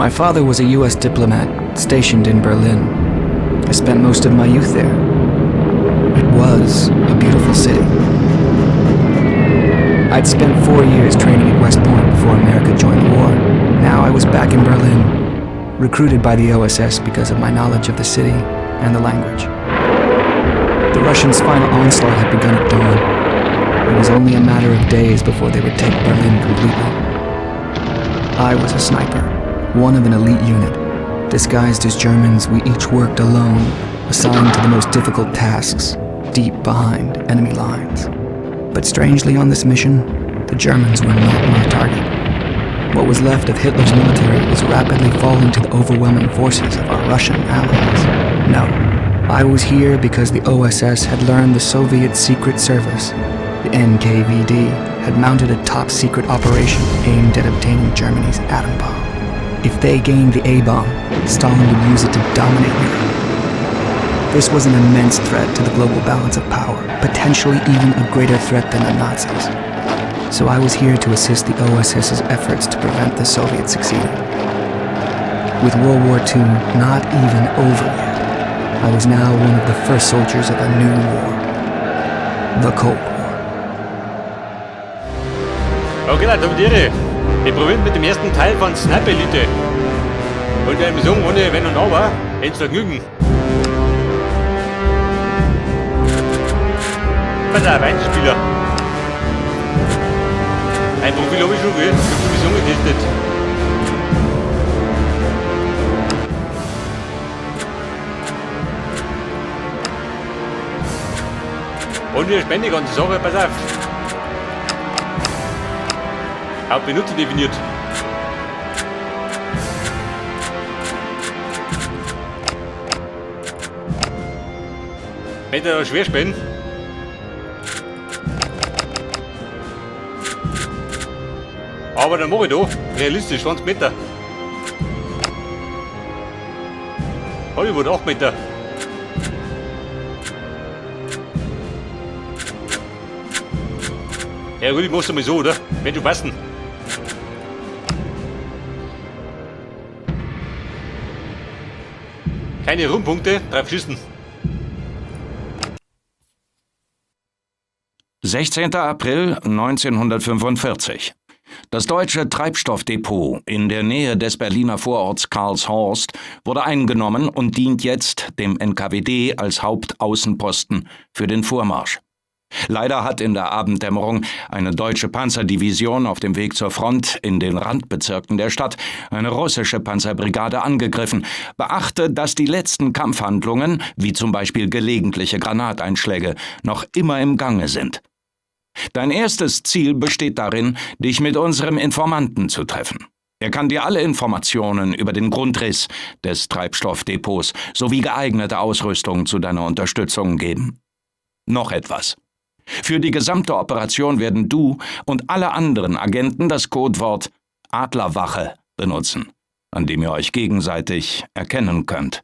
My father was a U.S. diplomat stationed in Berlin. I spent most of my youth there. It was a beautiful city. I'd spent 4 years training at West Point before America joined the war. Now I was back in Berlin, recruited by the OSS because of my knowledge of the city and the language. The Russians' final onslaught had begun at dawn. It was only a matter of days before they would take Berlin completely. I was a sniper, one of an elite unit. Disguised as Germans, we each worked alone, assigned to the most difficult tasks, deep behind enemy lines. But strangely, on this mission, the Germans were not my target. What was left of Hitler's military was rapidly falling to the overwhelming forces of our Russian allies. No, I was here because the OSS had learned the Soviet Secret Service, the NKVD, had mounted a top secret operation aimed at obtaining Germany's atom bomb. If they gained the A bomb, Stalin would use it to dominate Europe. This was an immense threat to the global balance of power, potentially even a greater threat than the Nazis. So I was here to assist the OSS's efforts to prevent the Soviets succeeding. With World War II not even over yet, I was now one of the first soldiers of a new war, the Cold War. Okay, Leute, auf die Ehre. Wir probieren mit dem ersten Teil von Sniper Elite. Und einem Song ohne Wenn und Aber, ins Vergnügen. Pass auf, Einzelspieler. Ein Profil habe ich schon, gell? Ich hab schon Mission getestet. Und wir spenden die ganze Sache, pass auf. Auf Benutzer definiert. Wenn da schwer spenden. Aber dann mach ich da. Realistisch, 20 Meter. Hollywood 8 Meter. Ja gut, ich mach's einmal so, oder? Wird schon passen. Keine Ruhmpunkte, drauf schießen. 16. April 1945. Das deutsche Treibstoffdepot in der Nähe des Berliner Vororts Karlshorst wurde eingenommen und dient jetzt dem NKWD als Hauptaußenposten für den Vormarsch. Leider hat in der Abenddämmerung eine deutsche Panzerdivision auf dem Weg zur Front in den Randbezirken der Stadt eine russische Panzerbrigade angegriffen. Beachte, dass die letzten Kampfhandlungen, wie zum Beispiel gelegentliche Granateinschläge, noch immer im Gange sind. Dein erstes Ziel besteht darin, dich mit unserem Informanten zu treffen. Er kann dir alle Informationen über den Grundriss des Treibstoffdepots sowie geeignete Ausrüstung zu deiner Unterstützung geben. Noch etwas. Für die gesamte Operation werden du und alle anderen Agenten das Codewort Adlerwache benutzen, an dem ihr euch gegenseitig erkennen könnt.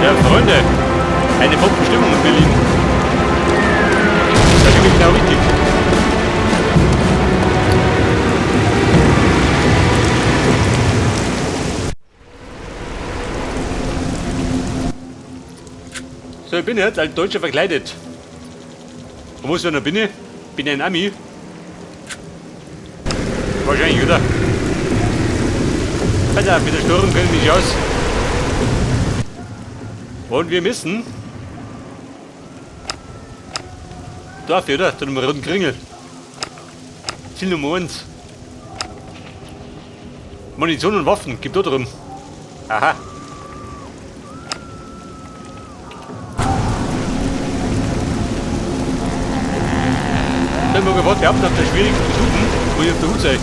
Ja, Freunde, eine Bombenstimmung in Berlin. Da bin ich genau richtig. So, ich bin jetzt als Deutscher verkleidet. Wo muss ich noch bin ich? Bin ich ein Ami? Wahrscheinlich, oder? Pass auf, mit der Störung können wir nicht aus. Und wir müssen dafür, oder? Zu dem roten Kringel. Ziel Nummer 1. Munition und Waffen, gibt da drin. Aha. Dann mal gewollt, behaupten, auf der schwierigsten Besuchen, wo ich auf der Hut sei.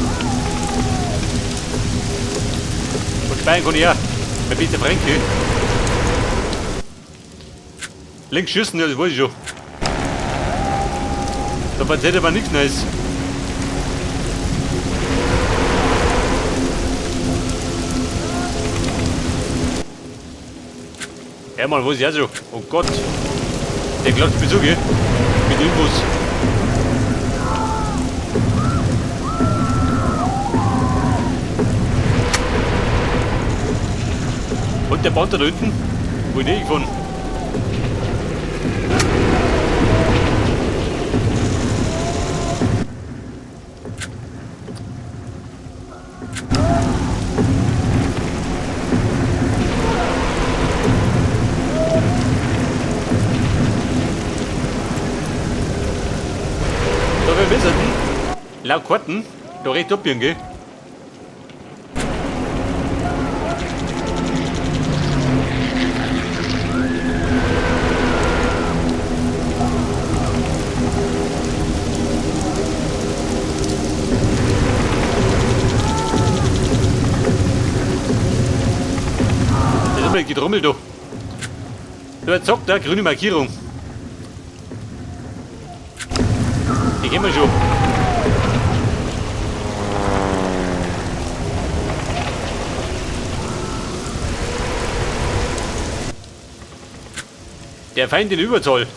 Und speichern kann ich auch. Bei Peter Frenke. Links schießen, ja, das weiß ich schon. Da passiert aber nichts Neues. Ja, Mann, weiß ich auch schon. Oh Gott. Der klatscht mir so, gell? Mit Infos. Und der Panther da hinten, wo ich nicht gefahren. So, wir wissen, laut Karten, da recht abbiegen, gell? Das ist immer Getrommel da. Da, jetzt sagt er, grüne Markierung. Die kennen wir schon. Der Feind in Überzahl.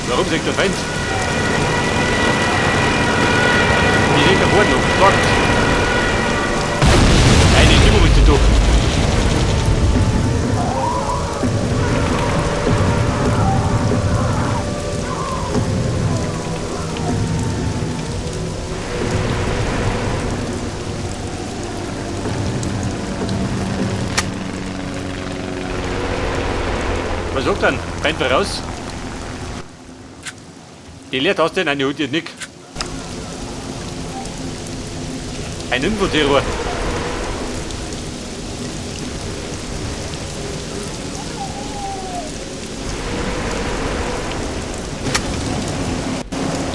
Warum sagt der Feind? Die sind da vorne noch. Dort. Eine Stimmung ist da. Was sagt dann? Feind voraus. Die Leertaste, nein, die holt jetzt nicht. Ein Infoterror.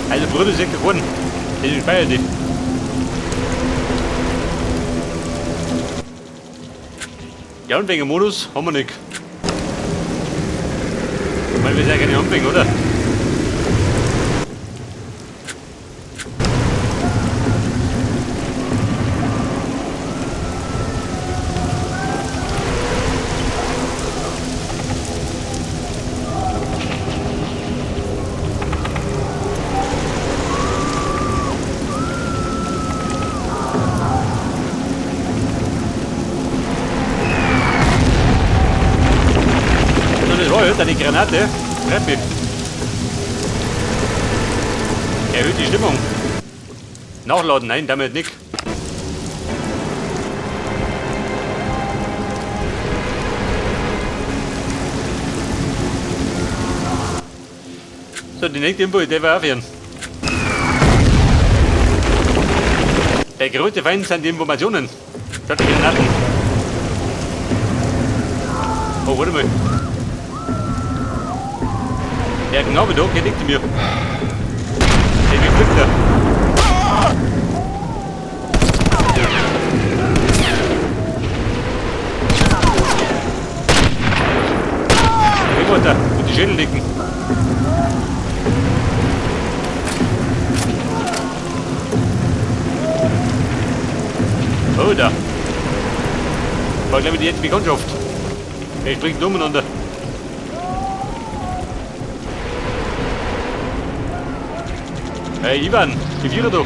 Also Bruder sagt der geworden. Das ist bei dir. Ja, und wegen Modus haben wir nicht. Weil wir sind ja keine Anfänger, oder? So, das war jetzt eine Granate. Treppe. Erhöht die Stimmung. Nachladen, nein, damit nicht. So, die nächste Info, die war aufhören. Der größte Feind sind die Informationen. Statt die Granaten. Oh, warte mal. Der Knabe da, der liegt mir. Der beflückt da. Wie war da? Und die Schädel liegen. Oh, da. War, glaube ich, die jetzt Bekanntschaft. Er springt umeinander. Hey Ivan, die Vierer doch.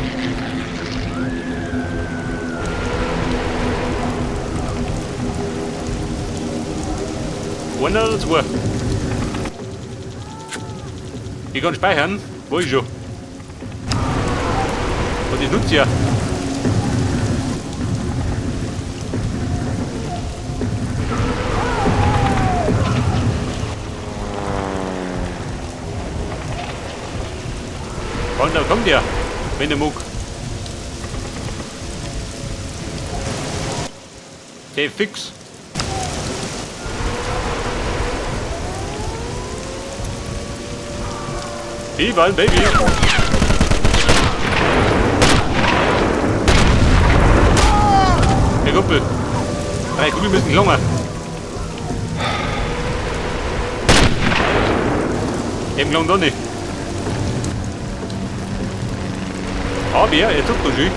Einer oder zwei? Ich kann speichern. Wo ich schon. Und ich nutze ja. Und da kommt er, wenn der Muck. Der fix. Ivan, Baby. Herr Kumpel, 3 Kugeln müssen gelungen. Eben gelangt auch nicht. Aber er tut noch schön.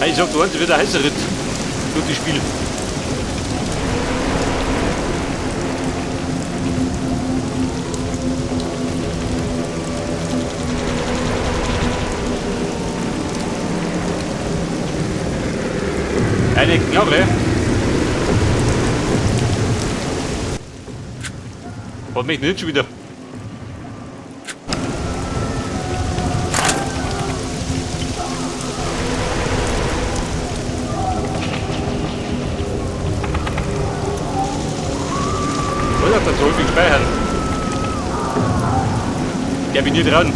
Ich sag, du hast wieder heißer Ritt. Gutes Spiel. Eine Knarre. Was mich nicht schon wieder? Was hat das so häufig speichern? Der bin hier dran.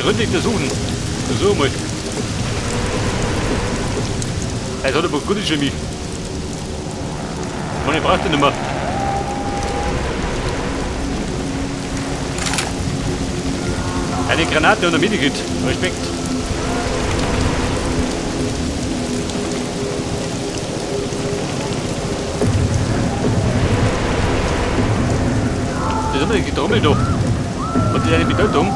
Gründlich untersuchen. Versuch mal. Das hat aber gute Chemie. Man, ich braucht den nicht mehr. Eine Granate und ein Medikit. Respekt. Das ist immer die Trommel da. Hat das eine Bedeutung?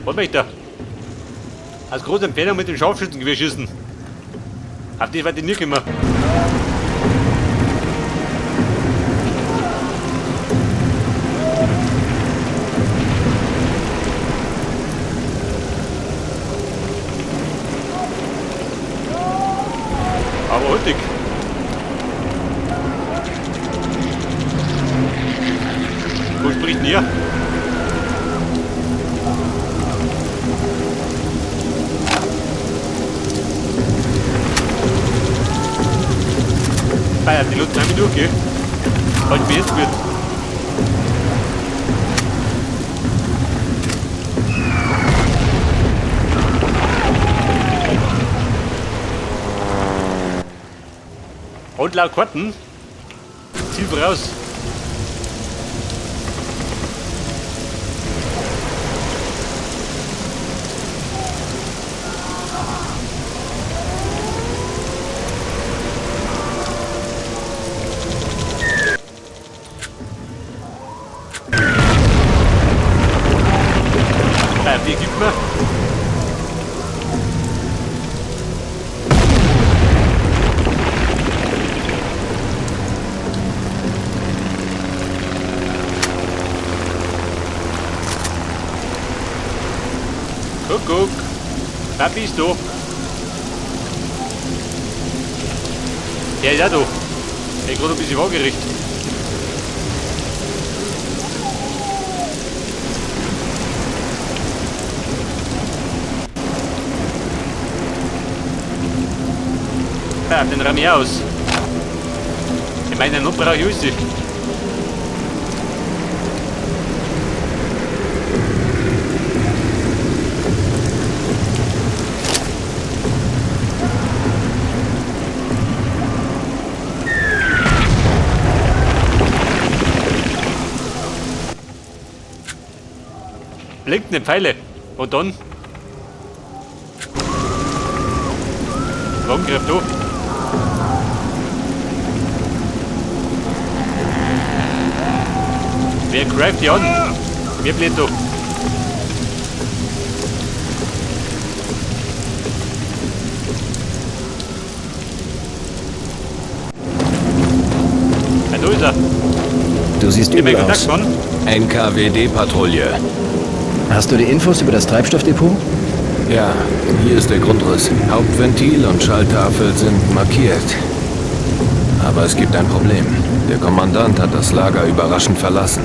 Was möchte er? Als große Empfehlung mit dem Scharfschützengewehr schießen. Auf das werde ich nie kommen. Aber heutig. Wo spricht denn hier? Ah ja, die Leute sind durch, gell? Halt mir jetzt wird. Und laut Karten. Ziel voraus. Wie gibt man? Kuckuck. Da bist du. Ja, ja, du. Ich gerade ein bisschen waagerichtet. Ja, den rahm ich aus. Ich meine, noch brauche ich alles. Blinkende Pfeile. Und dann? Warum greift du? Wer greift die an? Wer blindet da? Ja, da ist er. Du siehst übel aus. NKWD-Patrouille. Hast du die Infos über das Treibstoffdepot? Ja, hier ist der Grundriss. Hauptventil und Schalltafel sind markiert. Aber es gibt ein Problem. Der Kommandant hat das Lager überraschend verlassen.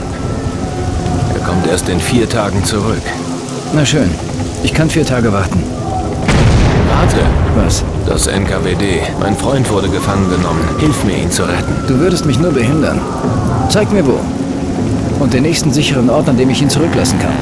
Er kommt erst in 4 Tagen zurück. Na schön. Ich kann 4 Tage warten. Warte. Was? Das NKWD. Mein Freund wurde gefangen genommen. Hilf mir, ihn zu retten. Du würdest mich nur behindern. Zeig mir wo. Und den nächsten sicheren Ort, an dem ich ihn zurücklassen kann.